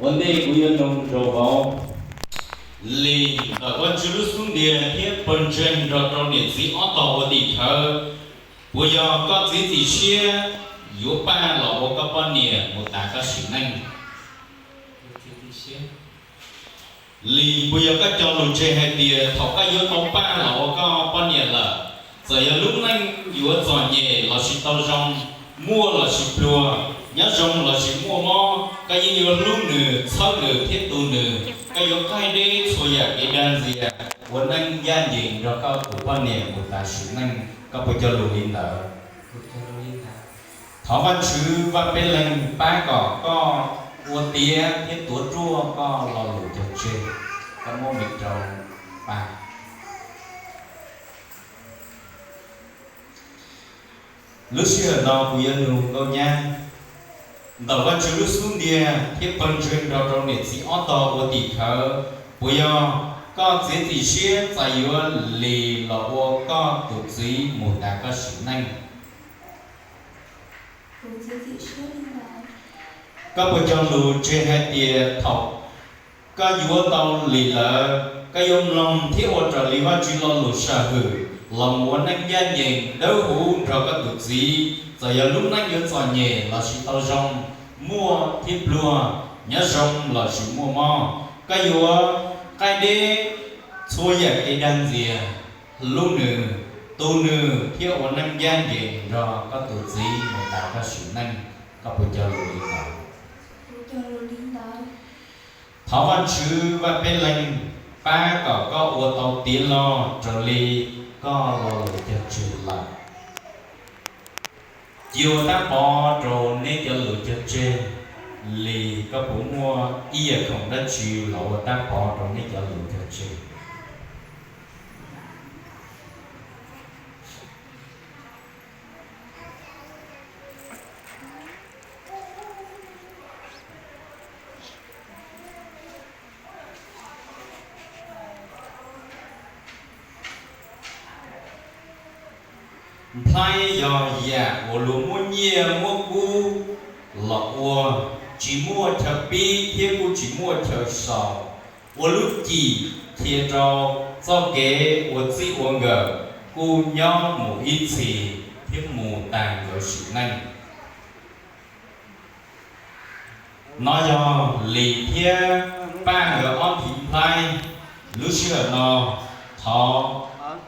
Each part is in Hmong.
Ua ntej kuv yuav nug rau vauv, Lis, ntawm Vajtswv lub xub ntiag thiab pawg ntseeg nrog rau niam txiv ob tog ua tim khawv, puas yog koj txiav txim siab yuav Paj los ua koj poj niam mus tas koj sim neej? Lis, puas yog koj cog lus tseg hais tias thaum koj yuav tau Paj los ua koj poj niam lawm, txawm yog lub neej yuav txom nyem lossis tau zoo, muaj lossis pluag, nyob zoo lossis muaj mob, koj yeej yuav hlub nws, txhawb nws thiab tu nws? Koj yuav qaij deb txhua yam kev dag ntxias, ua neej ncaj ncees nrog koj tus poj niam mus tas sim neej, koj puas cog lus li ntawd? Thov Vajtswv Vaj Peb Leeg pab kom koj ua tiav thiab tuav ruaj koj lo lus cog tseg, koj muab mis rau Paj. Lub sij hawm no kuv yuav nug nkauj nyab, ntawm Vajtswv lub xub ntiag thiab pawg ntseeg nrog rau niam txiv ob tog ua tim khawv, puas yog koj txiav txim siab txais yuav Lis los ua koj tus txiv mus tas koj sim neej? Koj puas cog lus tseg hais tias thaum koj yuav tau Lis lawm, koj yuav mloog thiab ua raws li Vajtswv lo lus sam hwm los mus ua neej ncaj ncees dawb huv nrog koj tus txiv, txawm yog lub neej yuav txom nyem lossis tau zoo, muaj thiab pluag, nyob zoo lossis muaj mob? Koj yuav qaij deb txhua yam kev dag ntxias, hlub nws, tu nws thiab ua neej ncaj ncees nrog koj tus txiv mus tas koj sim neej? Koj puas cog lus li ntawd? Thov Vajtswv Vaj Peb Leeg pab kom koj ua tau tiav lo raws li koj lo lus cog tseg lawm. Cia ua tab pov rau neb cov lus cog tseg. Lis, koj puas muaj ib yam khoom dab tsi los ua tab pov rau neb cov lus cog tseg? Nplhaib yog yam uas luag muab nyiaj muab kub los ua, tsis muaj chaw pib thiab kuj tsis muaj chaw sau, ua lub cim qhia rau txoj kev ua txij ua nkawm kuj nyob mus ib txhis thiab mus tag nkawd sim neej. No yog Lis thiab Paj nkawd ob thiv nplhaib. Lub sij hawm no thov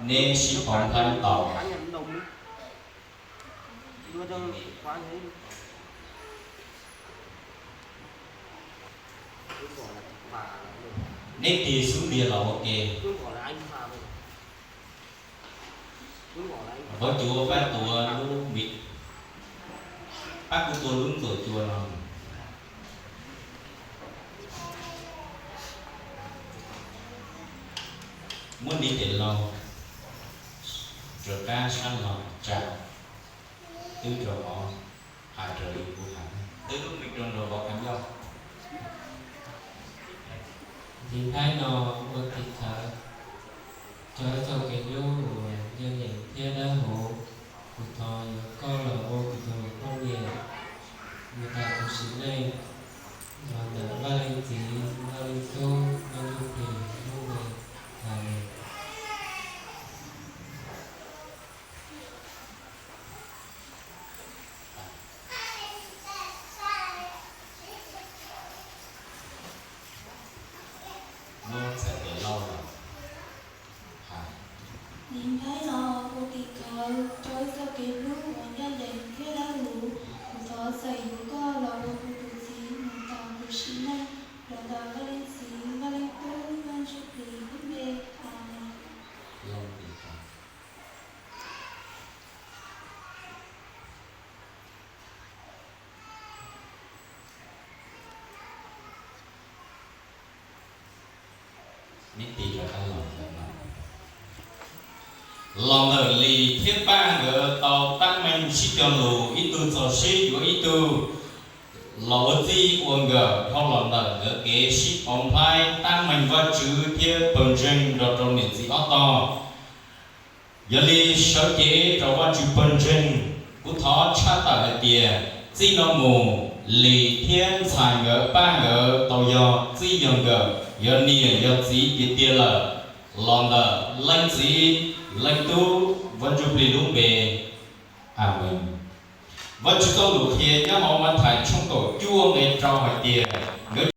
neb sib pauv nplhaib tau. Neb tig xub ntiag los ua ke. Vauv cuav pab tuav lub mis, pab kuv tua lub ntxuam cua no. Muab ntiv tes laug rov qab sab los tsa, twb rau vauv, hais raws li kuv hais, twb lub mis rau nraum vauv qhov ncauj. Ntiv nplhaib no ua tim khawv, tso ib txoj kev hlub uas ncaj ncees thiab dawb huv. Kuv thov yuav koj los ua kuv tus poj niam mus tas kuv sim neej, los ntawm Vaj Leej Txiv, Vaj Leej Tub, Vaj Ntsuj Plig lub npe. Amees. Muab txhais tes laug los hais. Ntiv nplhaib no ua tim khawv, tso ib txoj kev hlub uas ncaj ncees thiab dawb huv. Kuv thov txais yuav koj los ua kuv tus txiv mus tas kuv sim neej, los ntawm Vaj Leej Txiv, Vaj Leej Tub, Vaj Ntsuj Plig lub npe. Amees. Neb tig rov qab los ntawm no. Los ntawm Lis thiab Paj nkawd tau tab meeg sib cog lus ib tug txaus siab yuav ib tug los ua txij ua nkawm dhau los ntawm nkawd kev sib pauv nplhaib tab meeg Vajtswv thiab pawg ntseeg nrog rau niam txiv ob tog. Yog li sawv cev rau Vajtswv pawg ntseeg, kuv thov tshaj tawm hais tias txij no mus Lis thiab ntxhais nkawd pab nkawd tau yog txij yog nkawm, yog niam yog txiv tiag tiag lawm, los ntawm Leej Txiv, Leej Tub, Vaj Ntsuj Plig lub npe. Amees. Vajtswv txoj lus qhia nyob hauv Mathais tshooj kaum cuaj nqe rau hais tias,